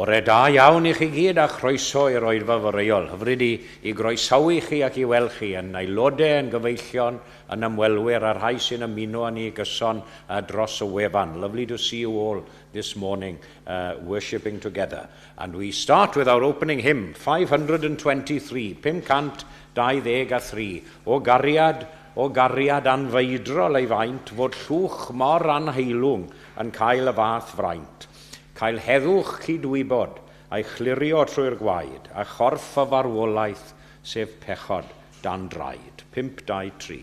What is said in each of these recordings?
Bore da iawn i chi gyd a chroeso i'r oedfa foreol. Hyfryd i, i groesawu chi ac i weld chi yn aelodau, yn gyfeillion, yn ymwelwyr a'r rhai sy'n ymuno â ni gyson dros y wefan. Lovely to see you all this morning worshipping together. And we start with our opening hymn, 523, 523, O gariad, o gariad anfeidrol ei faint, fod llwch mor anheilwng yn cael y fath fraint. Cael heddwch cydwybod a'i chlirio trwy'r gwaed, a chorff y farwolaeth, sef pechod dan draed. 5, 2, 3.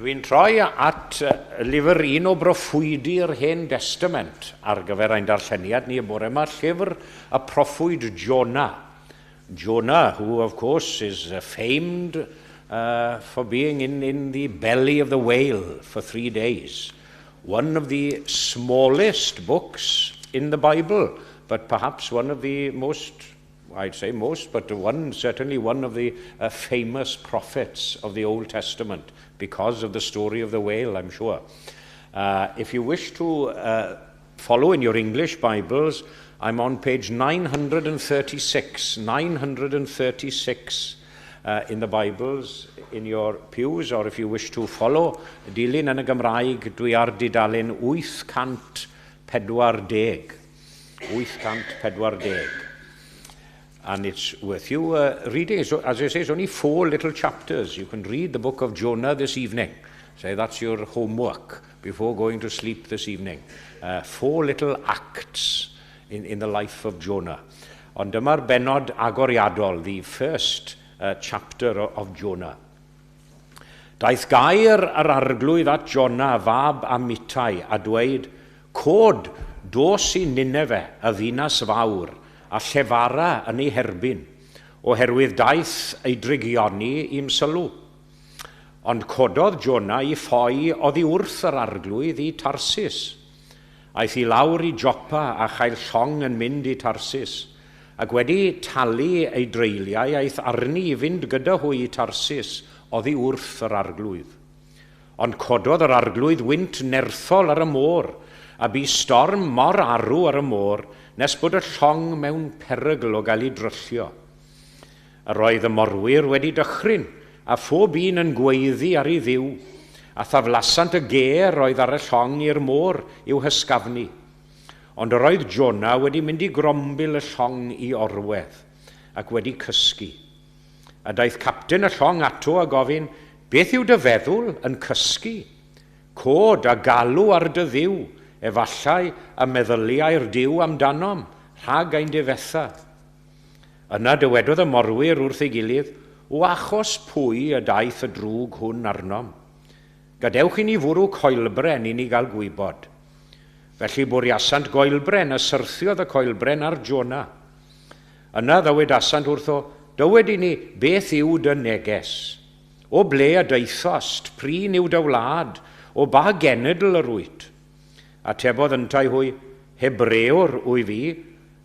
Dwi'n troi at lyfr un o broffwydi'r Hen Destament ar gyfer ein darlleniad ni y bore yma, llyfr y proffwyd Jonah. Jonah, who of course is famed for being in the belly of the whale for 3 days. One of the smallest books in the Bible, but perhaps one of the most, I'd say most, but one, certainly one of the famous prophets of the Old Testament, because of the story of the whale, I'm sure. If you wish to follow in your English Bibles, I'm on page 936, 936 in the Bibles in your pews, or if you wish to follow, dilyn yn y Gymraeg, dwi ar dudalen 840. 840. And it's worth you reading. So, as I say, it's only 4 little chapters. You can read the book of Jonah this evening. Say that's your homework before going to sleep this evening. 4 little acts in the life of Jonah. Ond dyma'r bennod agoriadol, the first chapter of Jonah. Daeth gair yr arglwydd at Jonah, fab Amittai, a dweud, Cod, dos i Nineve, y ddinas fawr, a llefara yn ei herbyn, oherwydd daeth ei drygioni i'm sylw. Ond cododd Jonah i ffoi oddi wrth yr arglwydd i Tarsis. Aeth i lawr i Joppa a chael llong yn mynd i Tarsis. Ac wedi talu ei dreuliau aeth arni i fynd gyda hwy i Tarsis oddi wrth yr arglwydd. Ond cododd yr arglwydd wynt nerthol ar y môr, a bu storm mor arw ar y môr nes bod y llong mewn perygl o gael ei dryllio. Yr oedd y morwyr wedi dychryn, a phob un yn gweiddi ar ei ddiw, a thaflasant y gêr oedd ar y llong i'r môr i'w hysgafnu. Ond yr oedd Jona wedi mynd i grombil y llong i orwedd, ac wedi cysgu. A daeth capten y llong ato a gofyn, beth yw dy feddwl yn cysgu? Cod a galw ar dy ddiw, efallai y meddyliau'r Duw amdanom, rhag ein difetha. Yna dywedodd y morwyr wrth ei gilydd, o achos pwy y daeth y drwg hwn arnom? Gadewch i ni fwrw coelbren i ni gael gwybod. Felly bwriasant goelbren a syrthiodd y coelbren ar Jona. Yna ddywedasant wrtho, dywed i ni, beth yw dy neges? O ble y daethost, prin yw dy wlad, o ba genedl yr wyt? Atebodd yntau hwy, Hebrewr wyf fi,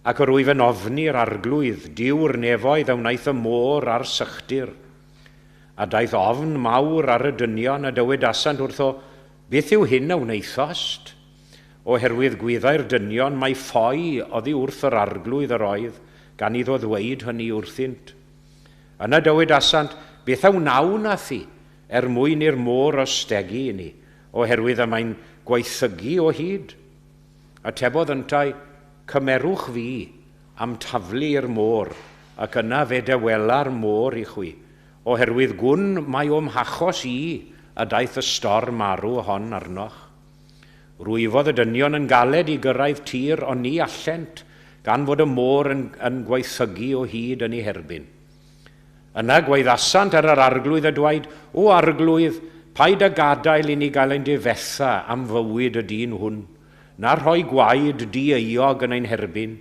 ac yr wyf yn ofni'r arglwydd, Duw'r nefoedd a wnaeth y môr a'r sychdir. A daeth ofn mawr ar y dynion a dywedasant wrtho, beth yw hyn a wnaethost? Oherwydd gwyddai'r dynion mai ffoi oddi wrth yr arglwydd yr oedd, gan iddo ddweud hynny wrthynt. Yna dywedasant, beth a wnawn â thi, er mwyn i'r môr ostegu i ni, oherwydd y mae'n gwaethygu o hyd? Atebodd yntau, cymerwch fi am taflu i'r môr, ac yna fe dawela'r môr i chwi, oherwydd gwn mai o'm hachos i y daeth y storm arw hon arnoch. Rwyfodd y dynion yn galed i gyrraedd tir, ond ni allent, gan fod y môr yn gwaethygu o hyd yn ei herbyn. Yna gwaeddasant ar yr arglwydd a dweud, o arglwydd, paid â gadael i ni gael ein difetha am fywyd y dyn hwn, na rhoi gwaed dieuog yn ein herbyn.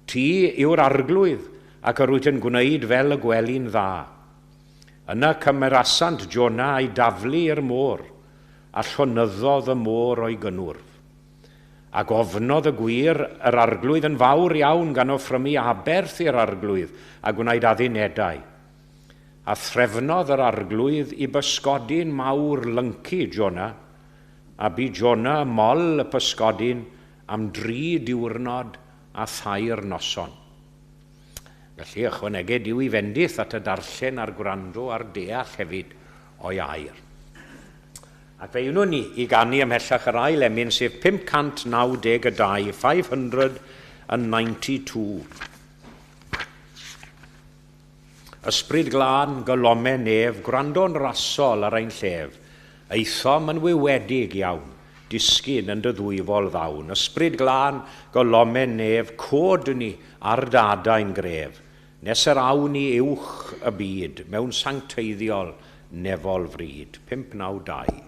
Ti yw'r arglwydd, ac yr wyt yn gwneud fel y gweli'n dda. Yna cymerasant Jona a'i daflu i'r môr, a llonyddodd y môr o'i gynnwrf. Ac ofnodd y gwir yr arglwydd yn fawr iawn gan offrymu aberth i'r arglwydd a gwnaed addunedau. A threfnodd yr arglwydd i bysgodyn mawr lyncu Jona, a bu Jona mol y pysgodyn am 3 diwrnod a 3 noson. Felly ychwaneged yw i fendith at y darllen a'r gwrando a'r deall hefyd o'i air. Ac fe wnwn ni i ganu ymhellach yr ail emyn, sef 592, 592. Ysbryd glân, golome nef, gwrando'n rasol ar ein llef. Aethom yn wywedig iawn, disgyn yn dy ddwyfol ddawn. Ysbryd glân, golome nef, cod ni ar dadau'n gref. Nes yr awn ni uwch y byd, mewn sancteiddiol nefol fryd. 592.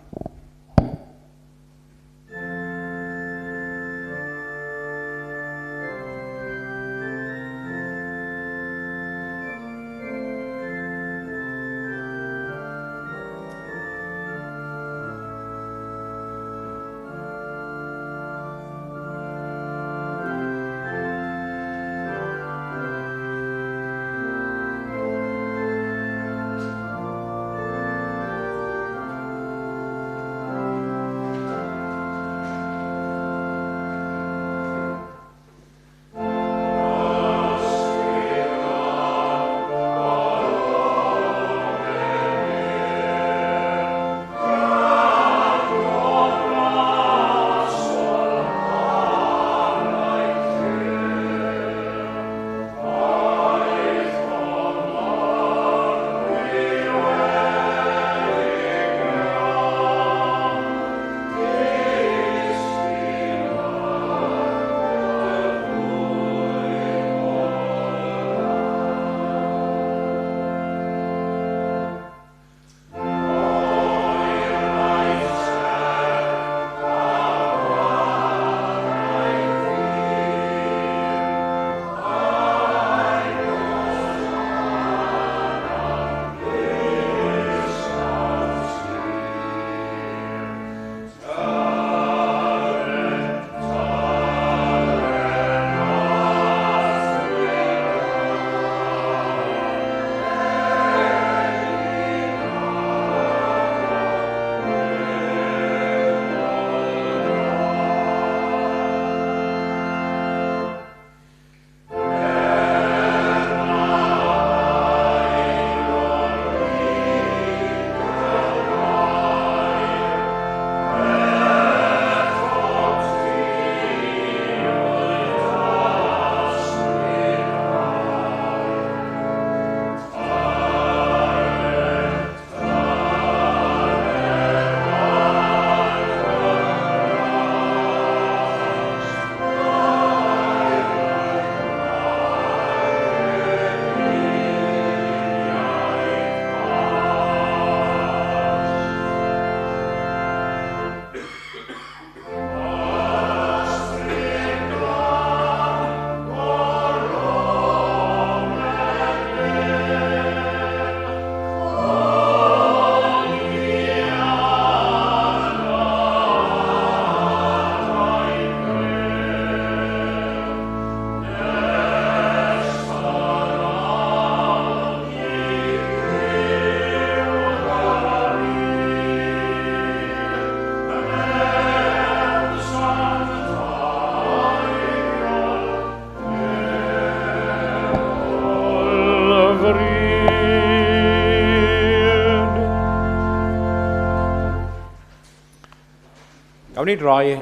Gawn ni droi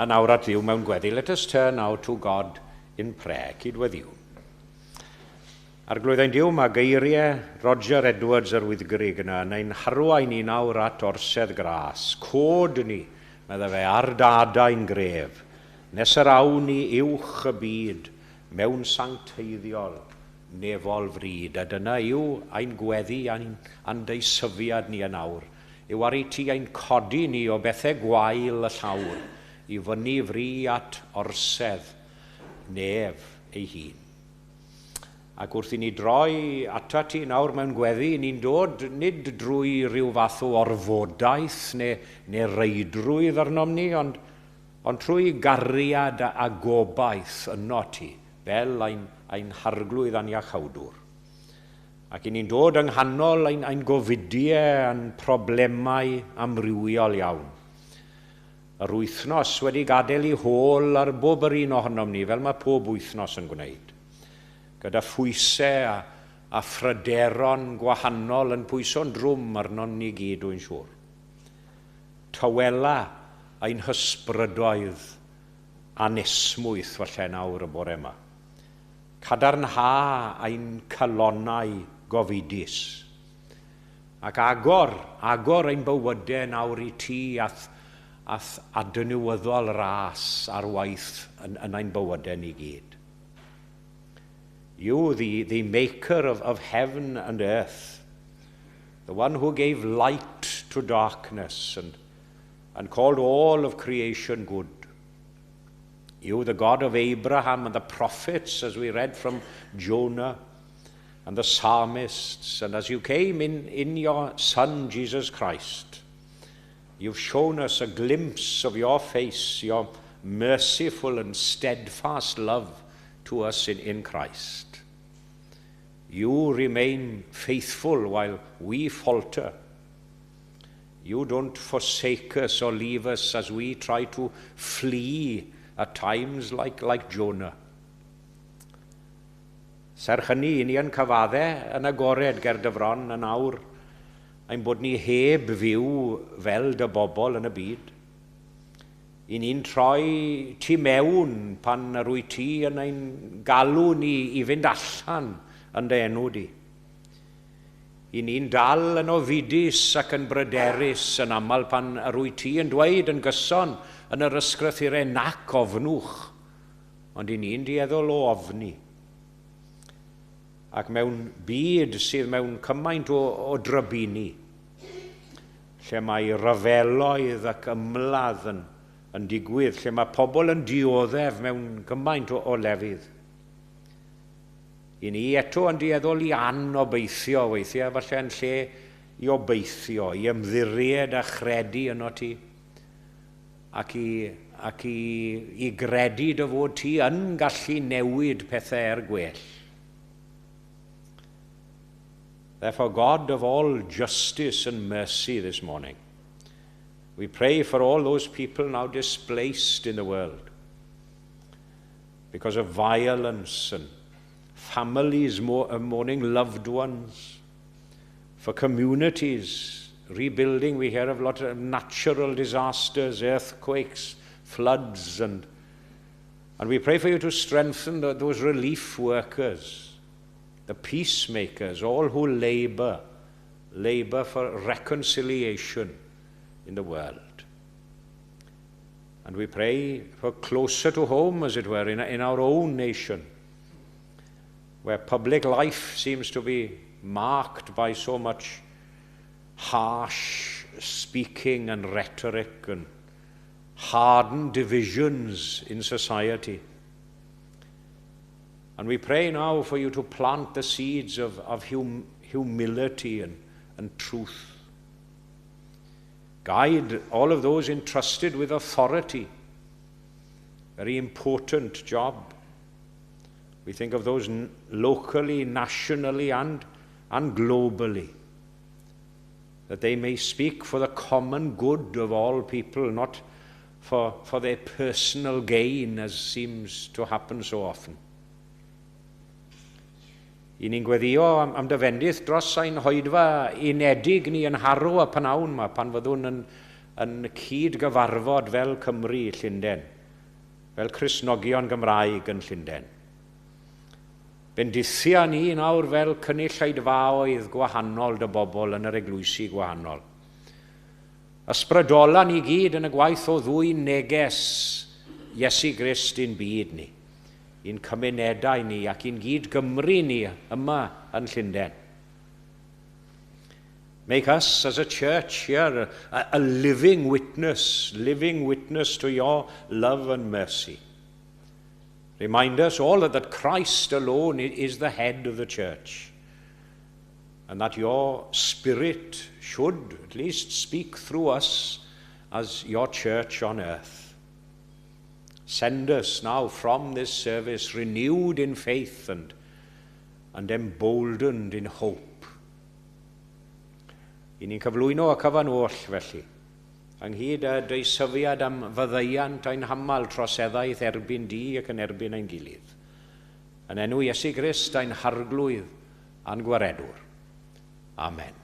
yn awr at Dduw mewn gweddi. Let us turn now to God in prayer. Cydweddïwn. Arglwydd ein Duw, mae geiriau Roger Edwards yr Wyddgrug yna yn ein harwain ni nawr at orsedd gras. Cod ni, medde fe, ar dadau'n gref, nes yr awn ni uwch y byd mewn sancteiddiol nefol fryd. A dyna yw ein gweddi a'n deisyfiad ni yn awr, yw ar i ti ein codi ni o bethau gwael y llawr i fyny fri at orsedd nef ei hun. Ac wrth i ni droi atat ti nawr mewn gweddi, ni'n dod nid drwy ryw fath o orfodaeth neu reidrwydd arnom ni, ond trwy gariad a gobaith yno ti, fel ein Harglwydd a'n Iachawdwr. Ac i ni'n dod yng nghanol ein gofidiau a'n problemau amrywiol iawn. Yr wythnos wedi gadael ei hôl ar bob yr un ohonom ni, fel mae pob wythnos yn gwneud. Gyda phwysau a phryderon gwahanol yn pwyso'n drwm arnon ni gyd, dwi'n siŵr. Tawela ein hysbrydoedd anesmwyth falle nawr y bore yma. Cadarnha ein calonnau gofidus. Ac agor ein bywydau nawr i ti a'th adnewyddol ras ar waith yn ein bywydau ni gyd. You, the maker of heaven and earth, the one who gave light to darkness and called all of creation good. You, the God of Abraham and the prophets, as we read from Jonah, and the psalmists, and as you came in your Son, Jesus Christ, you've shown us a glimpse of your face, your merciful and steadfast love to us in Christ. You remain faithful while we falter. You don't forsake us or leave us as we try to flee at times like Jonah. Serch hynny, ni yn cyfadde yn agored ger dy fron yn awr, ein bod ni heb fyw fel dy bobl yn y byd. I ni'n troi tu mewn pan yr wyt ti yn ein galw ni i fynd allan yn dy enw di. I ni'n dal yn ofidus ac yn bryderus yn aml pan yr wyt ti yn dweud yn gyson yn yr ysgrythurau nac ofnwch, ond i ni'n dueddol o ofni. Ac mewn byd sydd mewn cymaint o drybini, lle mae rhyfeloedd ac ymladd yn digwydd, lle mae pobl yn dioddef mewn gymaint o lefydd. I ni eto yn dueddol i anobeithio weithiau, falle yn lle i obeithio, i ymddiried a chredu yno ti, ac i gredu dy fod ti yn gallu newid pethau er gwell. Therefore, God of all justice and mercy this morning, we pray for all those people now displaced in the world because of violence and families mourning loved ones, for communities rebuilding. We hear of a lot of natural disasters, earthquakes, floods, and we pray for you to strengthen those relief workers, the peacemakers, all who labor for reconciliation in the world. And we pray for closer to home, as it were, in our own nation, where public life seems to be marked by so much harsh speaking and rhetoric and hardened divisions in society. And we pray now for you to plant the seeds of humility and truth. Guide all of those entrusted with authority. Very important job. We think of those locally, nationally, and globally, that they may speak for the common good of all people, not for their personal gain, as seems to happen so often. I ni'n gweddio am dy fendith dros ein hoedfa unedig ni yn Harrow y pnawn yma pan fyddwn yn yn cyd-gyfarfod fel Cymru Llundain, fel Cristnogion Gymraeg yn Llundain. Bendithia ni nawr fel cynulleidfaoedd gwahanol dy bobl yn yr eglwysi gwahanol. Ysbrydola ni gyd yn y gwaith o ddwyn neges Iesu Grist i'n byd ni, i'n cymunedau ni ac i'n gyd Gymru ni yma yn Llundain. Make us as a church here a living witness to your love and mercy. Remind us all that Christ alone is the head of the church and that your Spirit should at least speak through us as your church on earth. Send us now from this service renewed in faith and emboldened in hope. I ni'n cyflwyno y cyfan oll felly, ynghyd â deisyfiad am faddeuant ein hamal troseddau erbyn di ac yn erbyn ein gilydd. Yn enw Iesu Grist ein Harglwydd a'n Gwaredwr. Amen.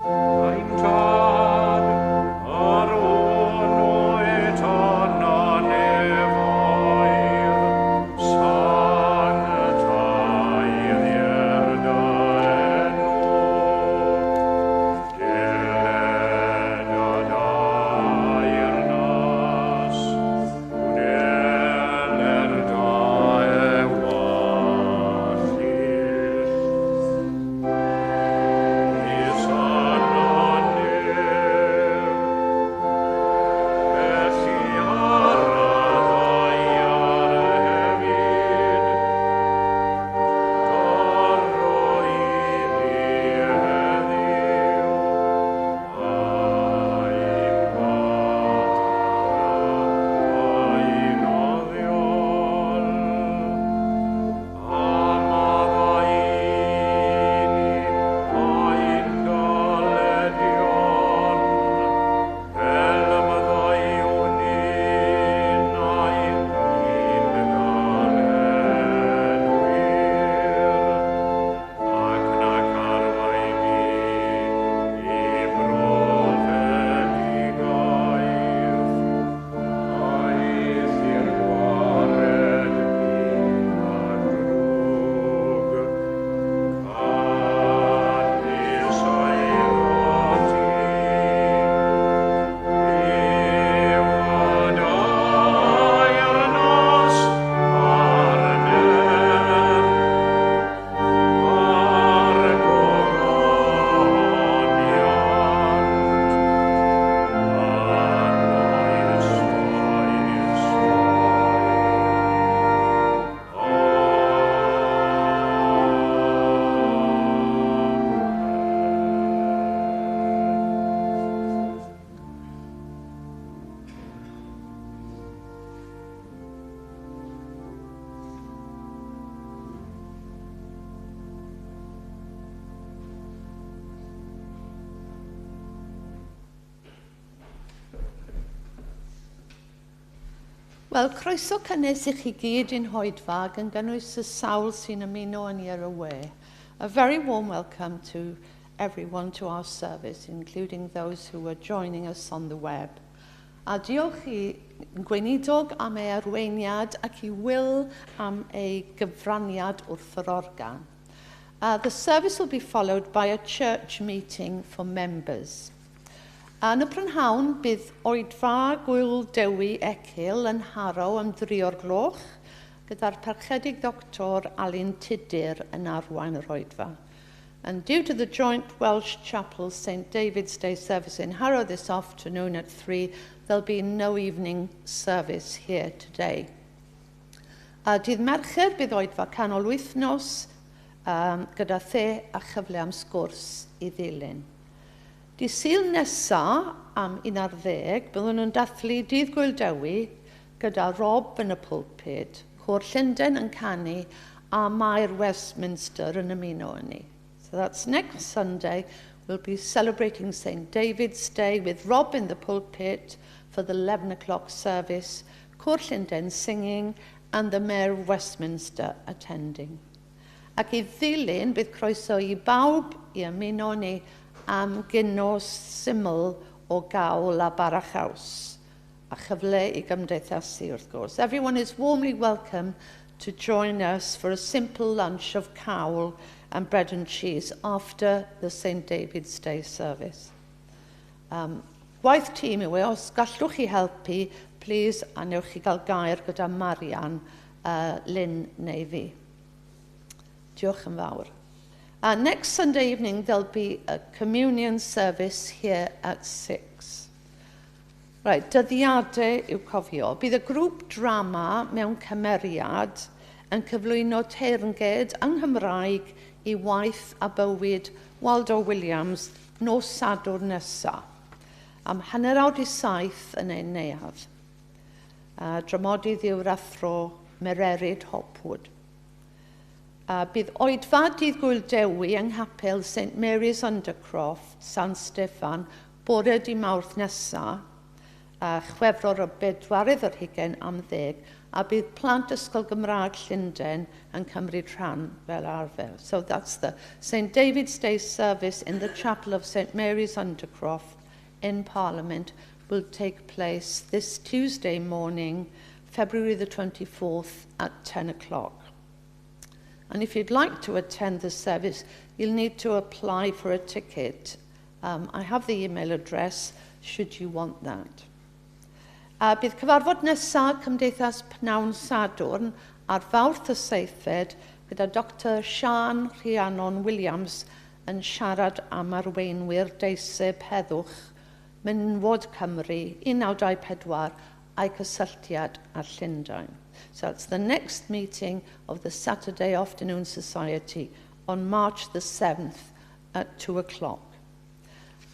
Ein Tad, yr hwn wyt yn y nefoedd, sancteiddier dy enw. Deled dy deyrnas, gwneler dy ewyllys. Megis yn y nef, felly ar y ddaear hefyd. Dyro i ni heddiw ein bara beunyddiol, a maddau i ni ein dyledion, fel y maddeuwn ninnau i'n dyledwyr. Ac nac arwain ni i brofedigaeth, eithr gwared ni rhag drwg. Canys eiddot ti yw y deyrnas a'r nerth a'r gogoniant yn oes oesau. Amen. Wel, croeso cynnes i chi gyd i'n hoedfa gan gynnwys y sawl sy'n ymuno â ni ar y we. A very warm welcome to everyone to our service, including those who are joining us on the web. A diolch i gweinidog am ei arweiniad ac i Will am ei gyfraniad wrth yr organ. The service will be followed by a church meeting for members. Yn y prynhawn bydd oedfa Gŵyl Dewi Ecil yn Harrow am 3 o'r gloch, gyda'r parchedig Dr Alun Tudur yn arwain yr oedfa. And due to the joint Welsh Chapel St David's Day service in Harrow this afternoon at 3, there'll be no evening service here today. A dydd Mercher bydd oedfa canol wythnos gyda the a chyfle am sgwrs i ddilyn. Dydd Sul nesa am 11, byddwn yn dathlu Dydd Gŵyl Dewi gyda Rob yn y pulpud, Côr Llundain yn canu a Maer Westminster yn ymuno â ni. So that's next Sunday. We'll be celebrating St David's Day with Rob in the pulpit for the 11 o'clock service, Côr Llundain singing and the Mayor of Westminster attending. Ac i ddilyn, bydd croeso i bawb i ymuno ni am ginio syml o gawl a bara chaws, a chyfle i gymdeithasu wrth gwrs. Everyone is warmly welcome to join us for a simple lunch of cawl and bread and cheese after the St David's Day service. Gwaith tîm yw e, os gallwch chi helpu, please, a newch chi gael gair gyda Marian, Lynn neu fi. Diolch yn fawr. Next Sunday evening, there'll be a communion service here at 6. Right, dyddiadau i'w cofio. Bydd y grŵp drama mewn cymeriad yn cyflwyno teyrnged yng Nghymraeg i waith a bywyd Waldo Williams nos Sadwrn nesaf, am 6:30 yn ein neuadd. Dramodydd yw'r athro Mererid Hopwood. Bydd oedfa dydd Gŵyl Dewi yng Nghapel St Mary's Undercroft, San Steffan, bore dydd Mawrth nesaf, Chwefror y 24 am 10, a bydd plant Ysgol Gymraeg Llundain yn cymryd rhan fel arfer. So that's the St David's Day service in the Chapel of St Mary's Undercroft in Parliament will take place this Tuesday morning, February the 24th at 10 o'clock. And if you'd like to attend the service, you'll need to apply for a ticket. I have the email address should you want that. Bydd cyfarfod nesaf Cymdeithas Pnawn Sadwrn ar Fawrth y 7 gyda Dr Sian Rhiannon Williams yn siarad am arweinwyr deiseb heddwch Menywod Cymru 1924 a'i cysylltiad â Llundain. So it's the next meeting of the Saturday Afternoon Society on March the 7th at 2 o'clock.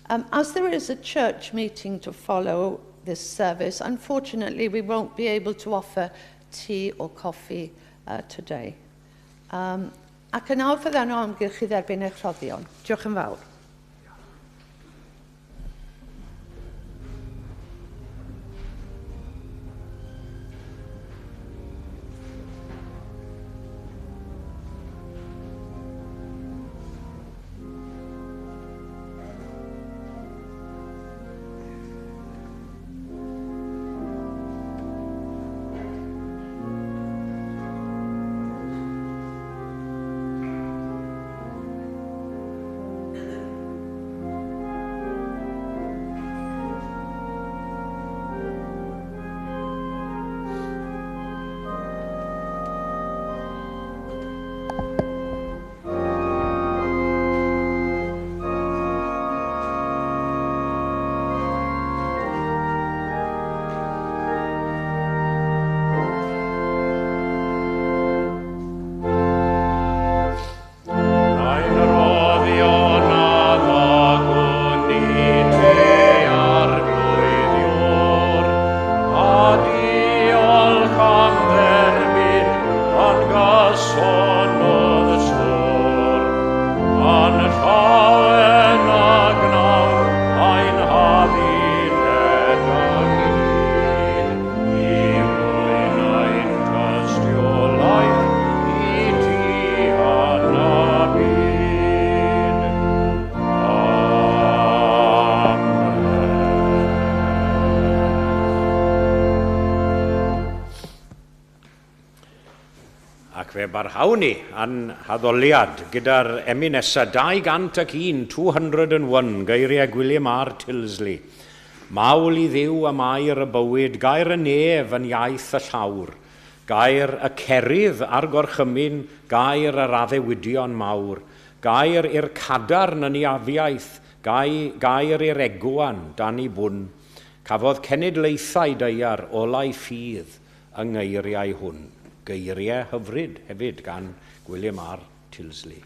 As there is a church meeting to follow this service, unfortunately we won't be able to offer tea or coffee today. Ac yn awr fyddan nhw amgylch i dderbyn eich rhoddion. Diolch yn fawr. Barhawn ni a'n haddoliad gyda'r emyn nesa 201, 201, geiriau Gwilym R. Tilsley. Mawl i Dduw am air y bywyd, gair y nef yn iaith y llawr, gair y cerydd a'r gorchymyn, gair yr addewidion mawr, gair i'r cadarn yn ei afiaith, gair i'r egwan dan ei bwn. Cafodd cenedlaethau daear olau ffydd yng ngeiriau hwn. Geiriau hyfryd hefyd gan Gwilym R. Tilsley.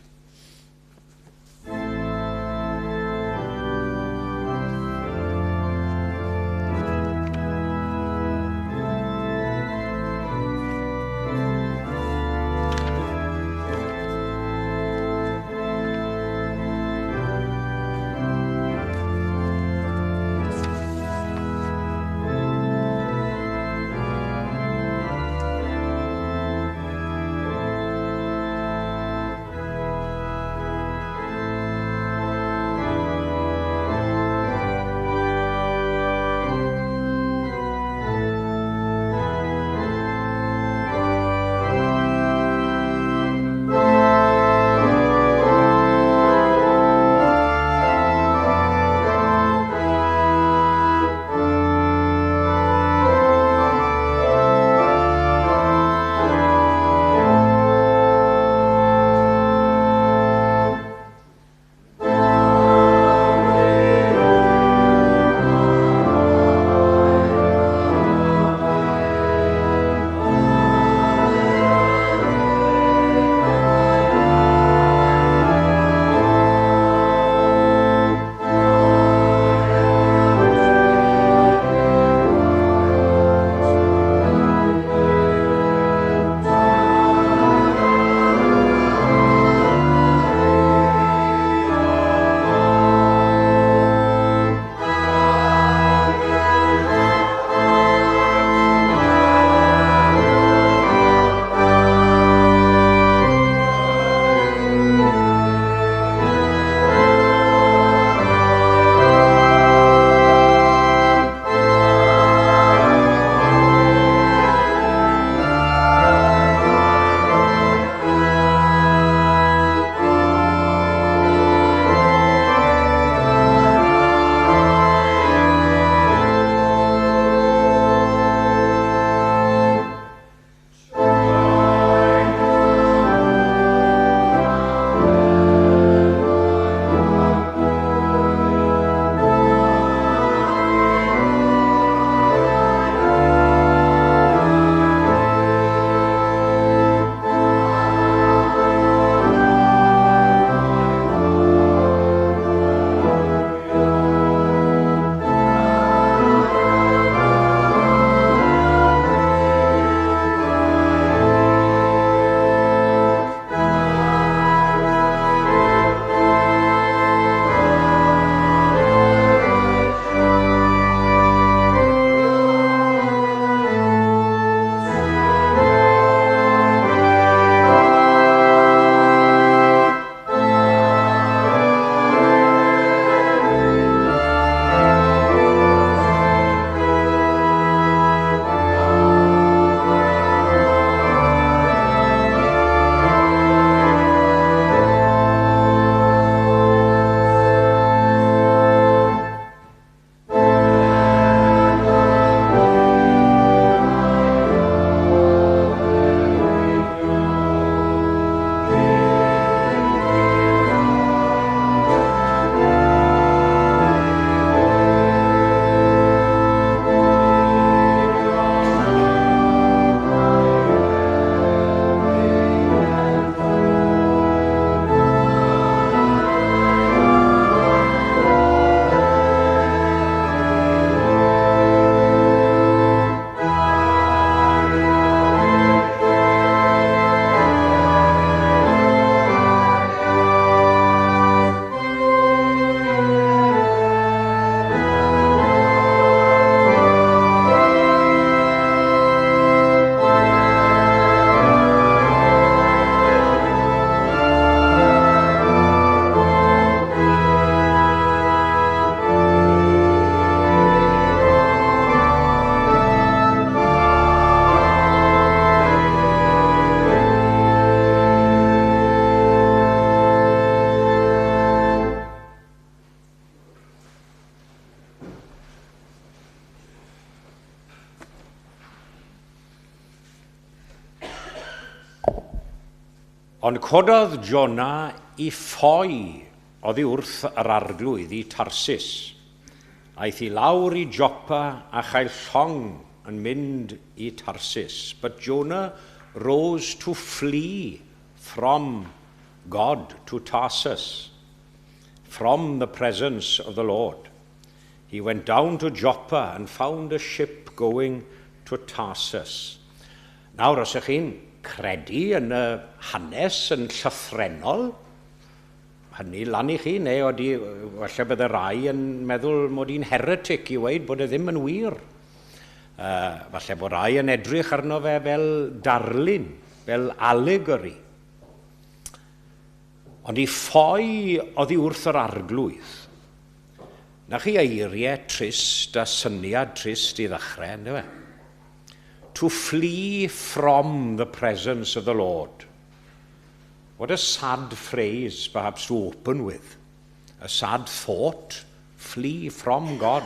Ond cododd Jona i ffoi oddi wrth yr Arglwydd i Tarsis. Aeth i lawr i Joppa a chael llong yn mynd i Tarsis. But Jonah rose to flee from God to Tarsus, from the presence of the Lord. He went down to Joppa and found a ship going to Tarsus. Nawr, os ydych chi'n credu yn y hanes yn llythrennol, hynny lan i chi, neu oeddi, falle bydde rai yn meddwl mod i'n heretic i weud bod e ddim yn wir. Falle bod rai yn edrych arno fe fel darlun, fel allegory. Ond i ffoi oddi wrth yr Arglwydd. Na chi eiriau trist a syniad trist i ddechrau, ynddo fe? To flee from the presence of the Lord. What a sad phrase, perhaps, to open with. A sad thought. Flee from God.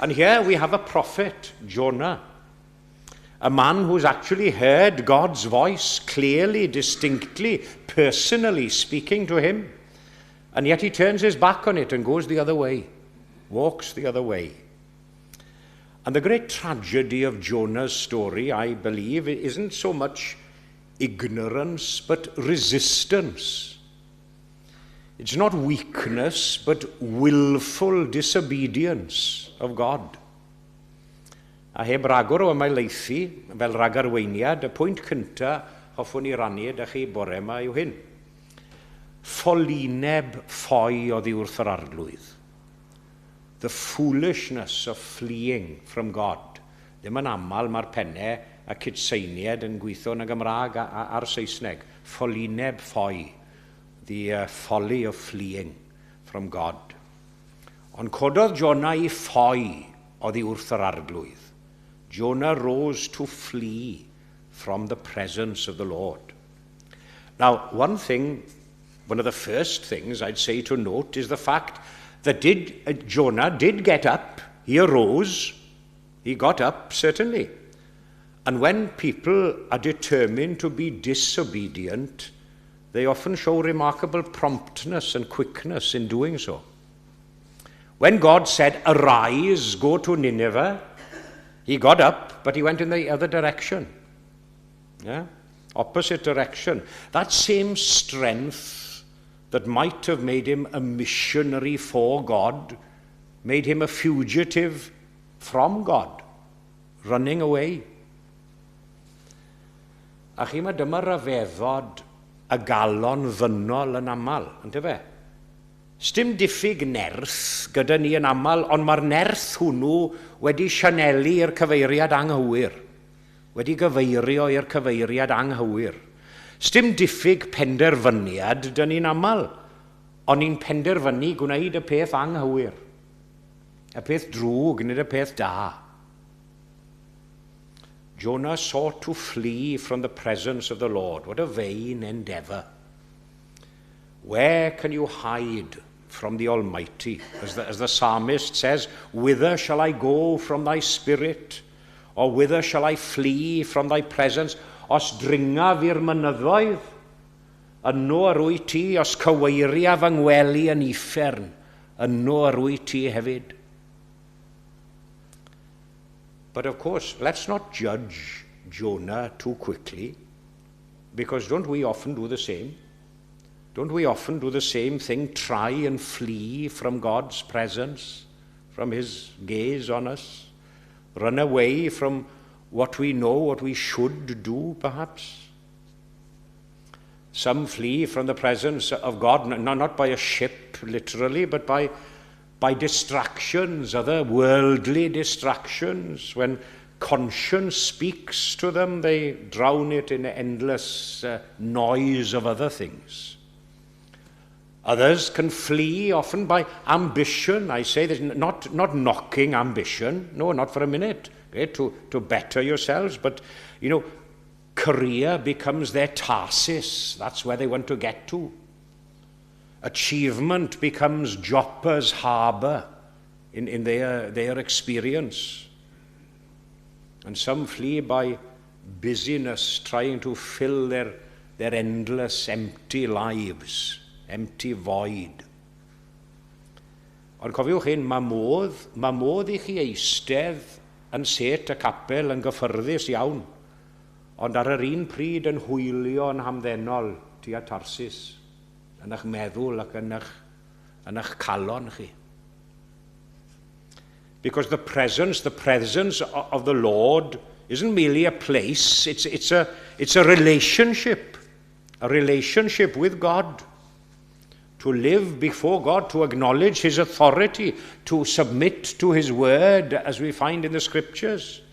And here we have a prophet, Jonah, a man who's actually heard God's voice clearly, distinctly, personally speaking to him. And yet he turns his back on it and goes the other way, walks the other way. And the great tragedy of Jonah's story, I believe, isn't so much ignorance, but resistance. It's not weakness, but willful disobedience of God. A heb ragor o ymhelaethu, fel ragarweiniad, y pwynt cyntaf hoffwn i rannu â chi bore yma yw hyn. Ffolineb ffoi oddi wrth yr Arglwydd. The foolishness of fleeing from God. Ddim yn aml mae'r pennau a cytseiniad yn gweithio yn y Gymraeg a'r Saesneg. Ffolineb ffoi. The folly of fleeing from God. Ond cododd Jonah i ffoi oddi wrth yr Arglwydd. Jonah rose to flee from the presence of the Lord. Now, one of the first things I'd say to note is the fact that Jonah did get up. He arose. He got up, certainly. And when people are determined to be disobedient, they often show remarkable promptness and quickness in doing so. When God said, "Arise, go to Nineveh," he got up, but he went in the other direction. Yeah? Opposite direction. That same strength that might have made him a missionary for God made him a fugitive from God, running away. A chi ma dyma ryfeddod y galon ddynol yn aml, ynddo fe? Sdim diffyg nerth gyda ni yn aml, ond mae'r nerth hwnnw wedi sianelu i'r cyfeiriad anghywir, wedi gyfeirio i'r cyfeiriad anghywir. Sdim diffyg penderfyniad 'da ni'n aml, ond ni'n penderfynu gwneud y peth anghywir. Y peth drwg, nid y peth da. Jonah sought to flee from the presence of the Lord. What a vain endeavour. Where can you hide from the Almighty? As the psalmist says, "Whither shall I go from thy spirit? Or whither shall I flee from thy presence? Os dringaf i'r mynyddoedd, yno yr wyt ti, os cyweiriaf fy ngwely yn uffern, yno yr wyt ti hefyd." But of course, let's not judge Jonah too quickly, because don't we often do the same? Don't we often do the same thing, try and flee from God's presence, from his gaze on us? Run away from what we know, what we should do, perhaps? Some flee from the presence of God, not by a ship, literally, but by distractions, other worldly distractions. When conscience speaks to them, they drown it in endless noise of other things. Others can flee often by ambition. I say this, not knocking ambition, no, not for a minute, okay, to better yourselves, but career becomes their Tarsus. That's where they want to get to. Achievement becomes Joppa's harbour in their experience. And some flee by busyness, trying to fill their their endless, empty lives, empty void. Ond cofiwch hyn, mae modd i chi eistedd yn set y capel yn gyffyrddus iawn, ond ar yr un pryd yn hwylio yn hamddenol tua Tarsis, yn eich meddwl ac yn eich calon chi. Because the presence of the Lord isn't merely a place, it's a relationship with God. To live before God, to acknowledge His authority, to submit to His word as we find in the scriptures,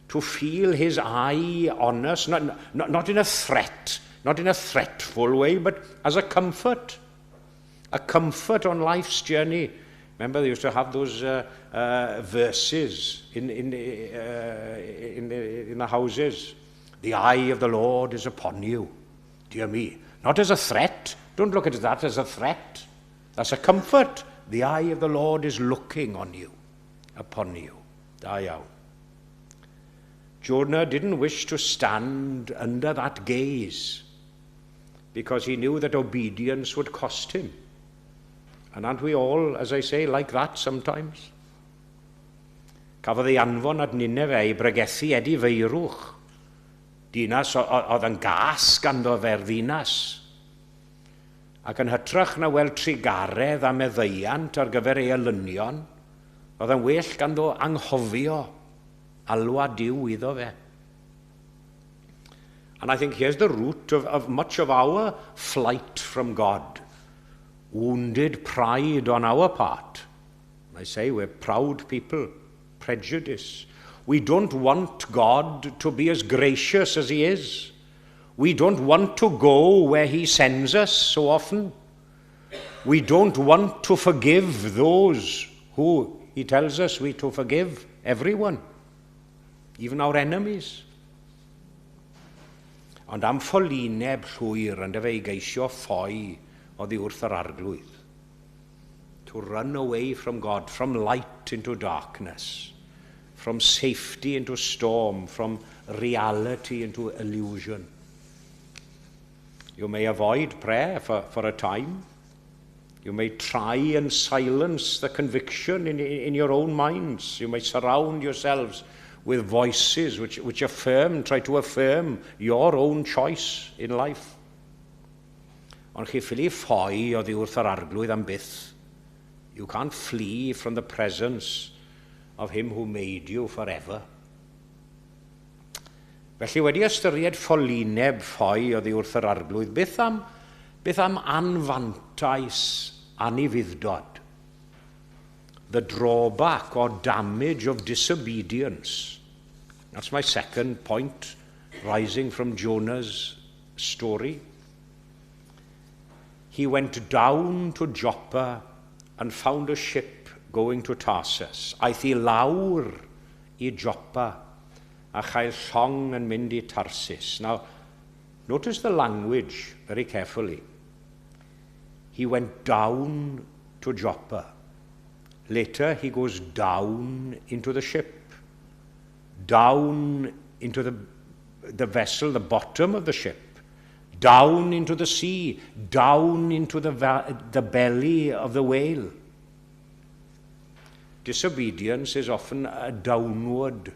to feel His eye on us, not in a threat, not in a threatful way, but as a comfort on life's journey. Remember, they used to have those verses in the houses. "The eye of the Lord is upon you." Dear me. Not as a threat. Don't look at that as a threat. That's a comfort. The eye of the Lord is looking on you, upon you. Da iawn. Jonah didn't wish to stand under that gaze because he knew that obedience would cost him. And aren't we all, as I say, like that sometimes? Cafodd ei anfon at Nineve i bregethu edifeirwch. Dinas oedd yn gas ganddo fe'r ddinas. Ac yn hytrach na weld trugaredd a meddeiant ar gyfer ei elynion, oedd yn well ganddo anghofio alwad Duw iddo fe. And I think here's the root of much of our flight from God. Wounded pride on our part. I say we're proud people, prejudice. We don't want God to be as gracious as He is. We don't want to go where He sends us so often. We don't want to forgive those who He tells us we to forgive everyone, even our enemies. Ond am ffolineb llwyr yn fe i geisio ffoi oddi wrth yr Arglwydd. To run away from God, from light into darkness, from safety into storm, from reality into illusion. You may avoid prayer for a time. You may try and silence the conviction in your own minds. You may surround yourselves with voices which affirm, try to affirm your own choice in life. Ond chi ffili ffoi oddi wrth yr Arglwydd am byth. You can't flee from the presence of Him who made you forever. Felly wedi ystyried ffolineb ffoi oddi wrth yr Arglwydd, beth am anfantais anufudd-dod? The drawback or damage of disobedience. That's my second point, rising from Jonah's story. He went down to Joppa and found a ship going to Tarsus. Aeth i lawr i Joppa a chael llong yn mynd i Tarsus. Now, notice the language very carefully. He went down to Joppa. Later, he goes down into the ship, down into the vessel, the bottom of the ship, down into the sea, down into the belly of the whale. Disobedience is often a downward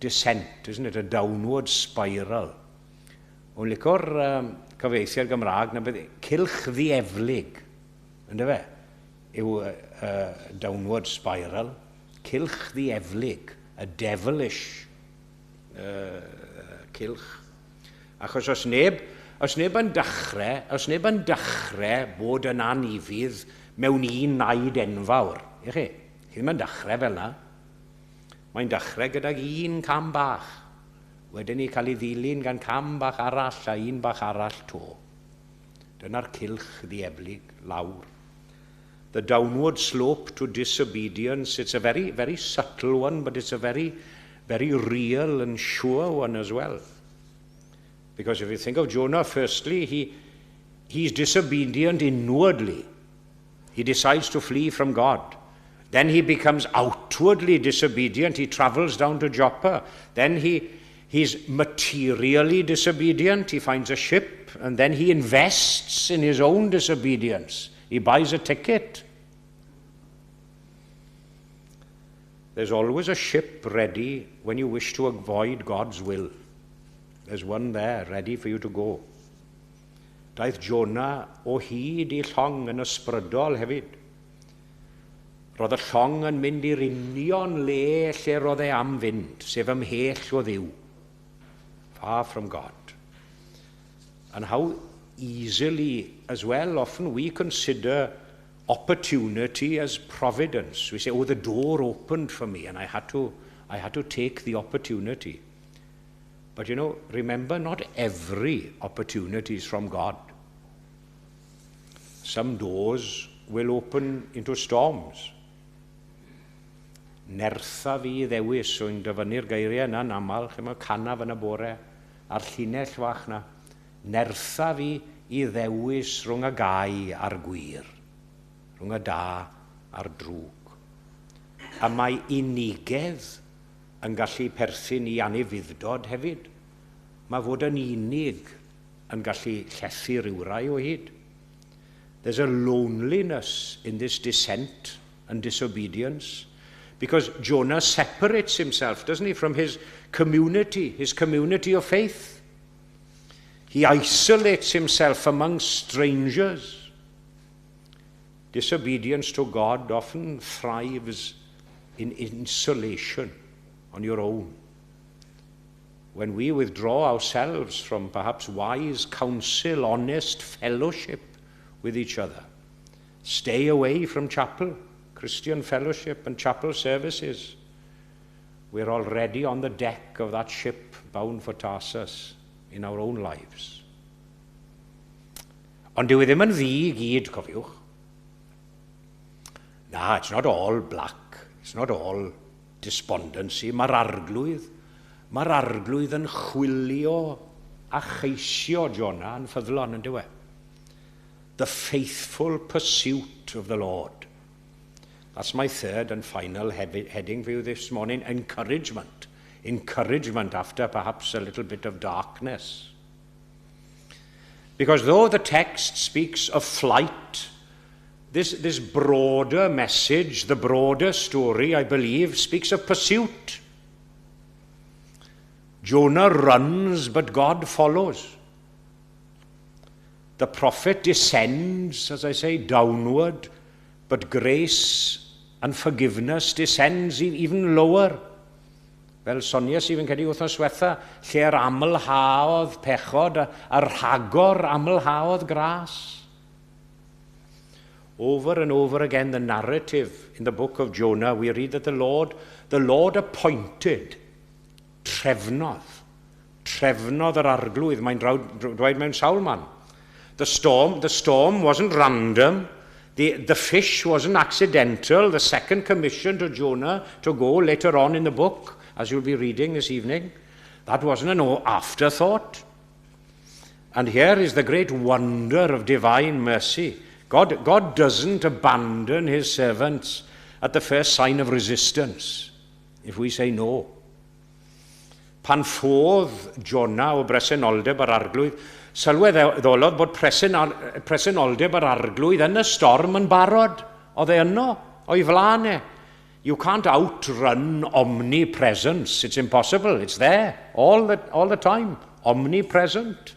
descent, isn't it? A downward spiral. O'n licio'r cyfieithiad Gymraeg, na beth, cylch ddieflig, ynddo fe, yw downward spiral. Cylch ddieflig, a devilish cylch. Achos os neb yn dechrau bod yn anufudd mewn un naid enfawr, i chi? Chi ddim yn dechrau fel yna. Mae'n dechrau gydag un cam bach. Wedyn ni cael ei ddilyn gan cam bach arall a un bach arall 'to. Dyna'r cylch ddieflig lawr. The downward slope to disobedience, it's a very, very subtle one, but it's a very, very real and sure one as well. Because if you think of Jonah, firstly, he's disobedient inwardly. He decides to flee from God. Then he becomes outwardly disobedient. He travels down to Joppa. Then he, He's materially disobedient. He finds a ship and then he invests in his own disobedience. He buys a ticket. There's always a ship ready when you wish to avoid God's will. There's one there ready for you to go. Daeth Jonah o hyd i llong yn ysbrydol hefyd. Roedd y llong yn mynd i'r union le lle roedd e am fynd, sef ymhell o Dduw. Far from God. And how easily, as well, often we consider opportunity as providence. We say, "Oh, the door opened for me and I had to take the opportunity." But remember, not every opportunity is from God. Some doors will open into storms. Nertha fi i ddewis, so i'n dyfynnu'r geiriau yna'n aml, lle mae canaf yn y bore, a'r llinell fach na. Nertha fi i ddewis rhwng y gau a'r gwir, rhwng y da a'r drwg. A mae unigedd yn gallu perthyn i anufudd-dod hefyd. Mae fod yn unig yn gallu llethu rhywrai o hyd. There's a loneliness in this dissent and disobedience because Jonah separates himself, doesn't he, from his community of faith. He isolates himself among strangers. Disobedience to God often thrives in insulation on your own. When we withdraw ourselves from perhaps wise counsel, honest fellowship with each other, stay away from chapel, Christian fellowship and chapel services, we're already on the deck of that ship bound for Tarsus in our own lives. Ond dyw e ddim yn ddu i gyd, cofiwch. Na, it's not all black. It's not all despondency. Mae'r Arglwydd yn chwilio a cheisio Jonah yn ffyddlon yn dyw e. The faithful pursuit of the Lord. That's my third and final heading for you this morning: encouragement. Encouragement after perhaps a little bit of darkness. Because though the text speaks of flight, this broader message, the broader story, I believe, speaks of pursuit. Jonah runs, but God follows. The prophet descends, as I say, downward, but grace and forgiveness descends even lower. Fel sonies i fi'n credu wythnos diwetha, lle'r amlhaodd pechod a rhagor amlhaodd gras. Over and over again, the narrative in the book of Jonah, we read that the Lord appointed, trefnodd, trefnodd yr Arglwydd, mae'n dweud mewn sawl man. The storm wasn't random. The fish wasn't accidental. The second commission to Jonah to go later on in the book, as you'll be reading this evening, that wasn't an afterthought. And here is the great wonder of divine mercy. God doesn't abandon his servants at the first sign of resistance if we say no. Pan ffodd Jonah o bresenoldeb yr Arglwydd, sylweddolodd bod presenoldeb yr Arglwydd yn y storm yn barod. Oedd e yno, o'i flaen e. You can't outrun omnipresence. It's impossible. It's there all the time. Omnipresent.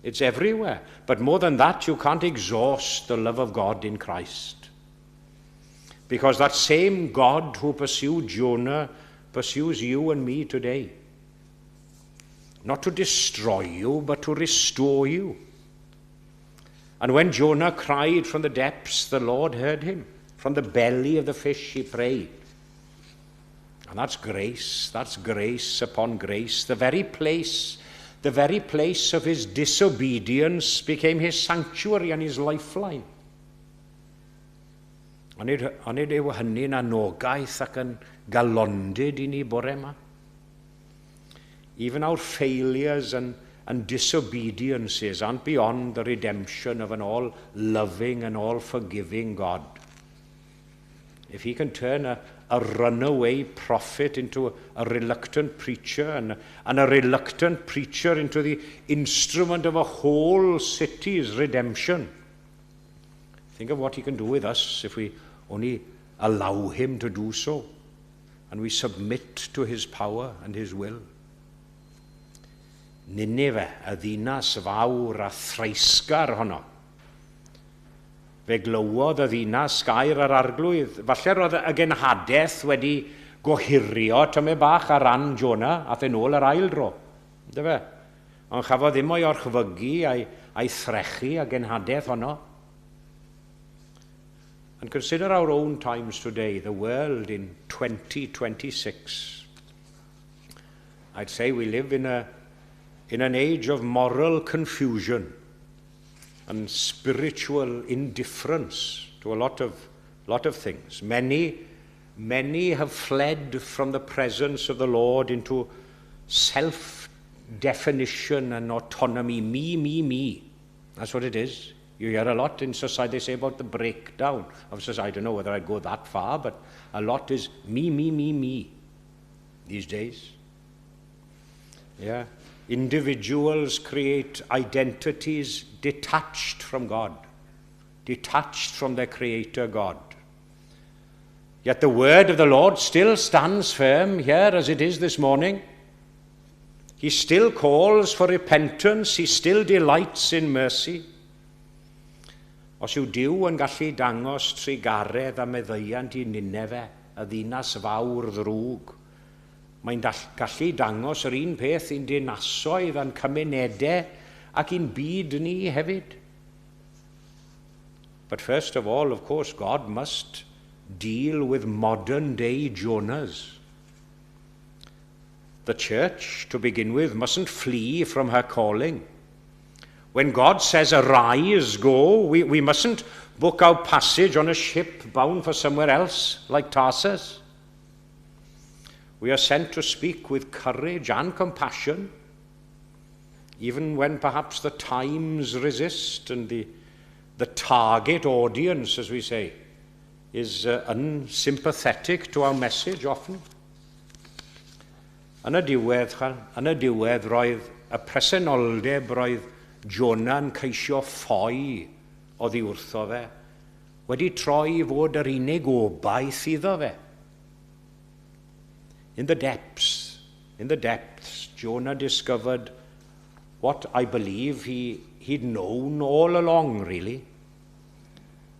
It's everywhere. But more than that, you can't exhaust the love of God in Christ. Because that same God who pursued Jonah pursues you and me today. Not to destroy you, but to restore you. And when Jonah cried from the depths, the Lord heard him. From the belly of the fish he prayed. And that's grace. That's grace upon grace. The very place of his disobedience became his sanctuary and his lifeline. Onid yw hynny'n anogaeth ac yn galondid i ni bore yma? Even our failures and disobediences aren't beyond the redemption of an all-loving and all-forgiving God. If he can turn a runaway prophet into a reluctant preacher and a reluctant preacher into the instrument of a whole city's redemption, think of what he can do with us if we only allow him to do so and we submit to his power and his will. Nineveh, y ddinas fawr a threisgar honno. Fe glywodd y ddinas gair yr Arglwydd. Falle roedd y genhadaeth wedi gohirio tymed bach ar ran Jonah, aeth e'n ôl yr ail dro. Yndyfe? Ond chafodd ddim o'i orchfygu a'i threchu y genhadaeth honno. And consider our own times today, the world in 2026. I'd say we live in an age of moral confusion and spiritual indifference to a lot of things. Many, many have fled from the presence of the Lord into self definition and autonomy. Me, me, me. That's what it is. You hear a lot in society, they say about the breakdown of society. I don't know whether I'd go that far, but a lot is me, me, me, me these days. Yeah. Individuals create identities detached from God, detached from their Creator God. Yet the word of the Lord still stands firm here as it is this morning. He still calls for repentance, he still delights in mercy. Os yw Duw yn gallu dangos trugaredd a maddeuant i Nineveh, y ddinas fawr ddrwg, mae'n gallu dangos yr un peth i'n dinasoedd a'n cymunedau ac i'n byd ni hefyd. But first of all, of course, God must deal with modern day Jonahs. The church, to begin with, mustn't flee from her calling. When God says, "Arise, go," we mustn't book our passage on a ship bound for somewhere else, like Tarsus. We are sent to speak with courage and compassion, even when perhaps the times resist and the target audience, as we say, is unsympathetic to our message often. Yn y diwedd, yn y diwedd roedd y presenoldeb roedd Jonah'n ceisio ffoi oddi wrtho fe, wedi troi i fod yr unig obaith iddo fe. In the depths, Jonah discovered what I believe he'd known all along, really,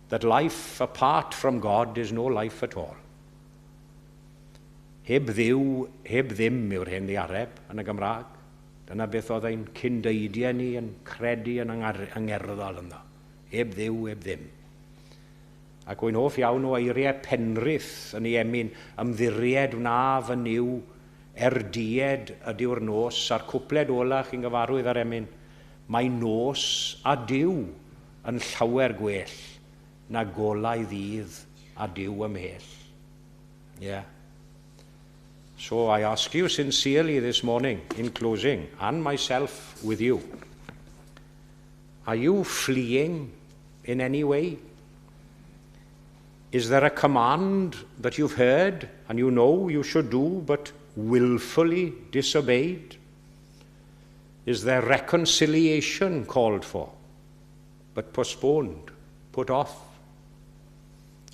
that life apart from God is no life at all. Heb Dduw, heb ddim yw'r hen ddihareb yn y Gymraeg. Dyna beth oedd ein cyndeidiau ni yn credu yn angerddol ynddo. Heb Dduw, heb ddim. Ac wy'n hoff iawn o eiriau Penrith yn ei emyn, "Ymddiried wnaf yn Nuw, er dued ydyw'r nos," a'r cwpled ola chi'n gyfarwydd ar emyn, "Mae nos a Duw yn llawer gwell na golau ddydd a Duw ymhell." Yeah. So I ask you sincerely this morning, in closing, and myself with you, are you fleeing in any way? Is there a command that you've heard and you know you should do but willfully disobeyed? Is there reconciliation called for but postponed, put off?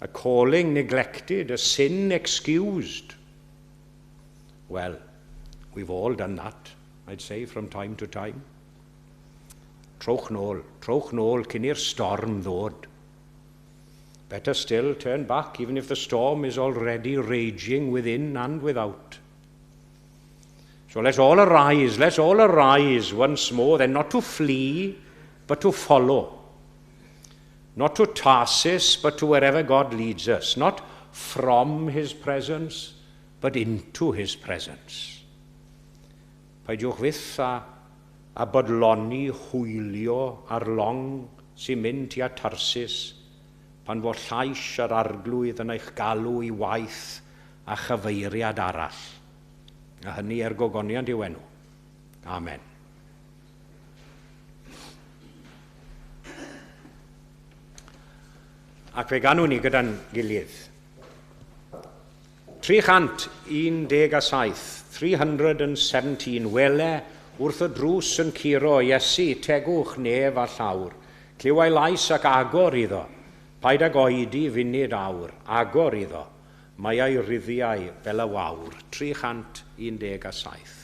A calling neglected, a sin excused? Well, we've all done that, I'd say, from time to time. Trowch nôl cyn i'r storm ddod. Better still, turn back, even if the storm is already raging within and without. So let's all arise once more, then not to flee, but to follow. Not to Tarsus, but to wherever God leads us. Not from his presence, but into his presence. Peidiwch fyth a bodloni hwylio ar long sy'n mynd tua Tarsus pan fo llais yr Arglwydd yn eich galw i waith a chyfeiriad arall. A hynny er gogoniant i'w enw. Amen. Ac fe ganwn ni gyda'n gilydd. 317, 317, wele wrth y drws yn curo, Iesu, tegwch nef a llawr. Clyw ei lais ac agor iddo, paid ag oedi funud awr, agor iddo, mae ei ruddiau fel y wawr. 317.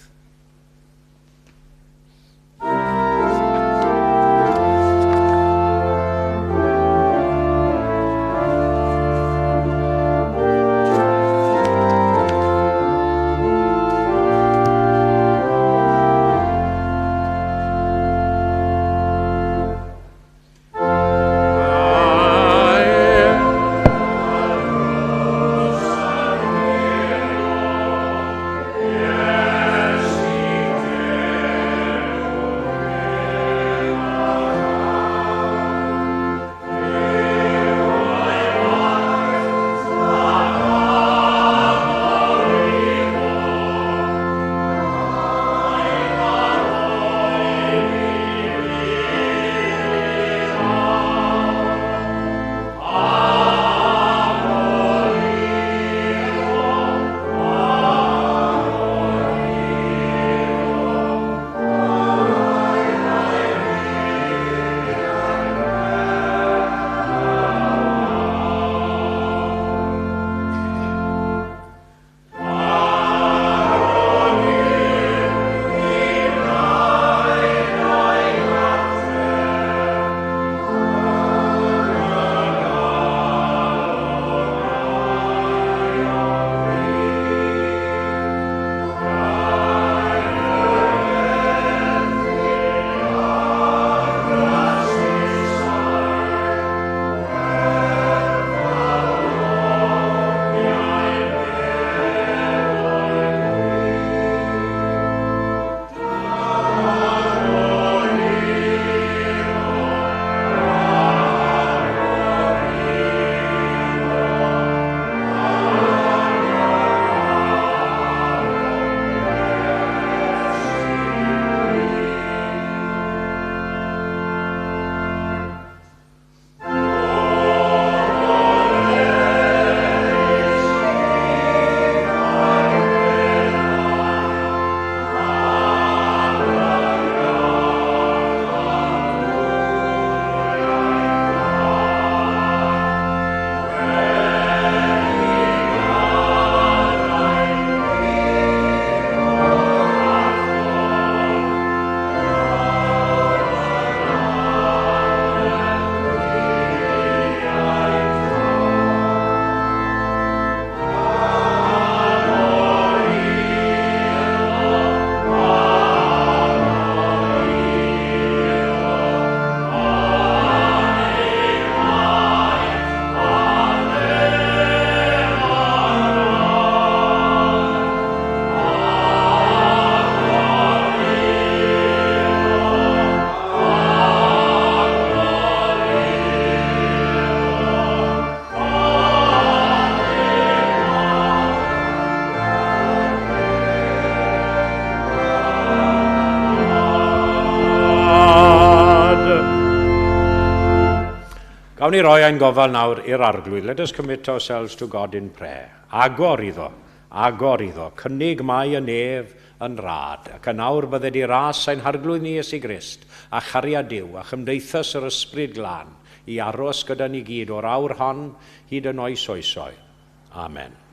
Gawn ni roi ein gofal nawr i'r Arglwydd. Let us commit ourselves to God in prayer. Agor iddo, cynnig mai y nef yn rad. Ac yn awr bydded i ras ein Harglwydd ni Iesu Grist, a chariad Duw, a chymdeithas yr Ysbryd Glân, i aros gyda ni gyd o'r awr hon hyd yn oes oesoedd. Amen.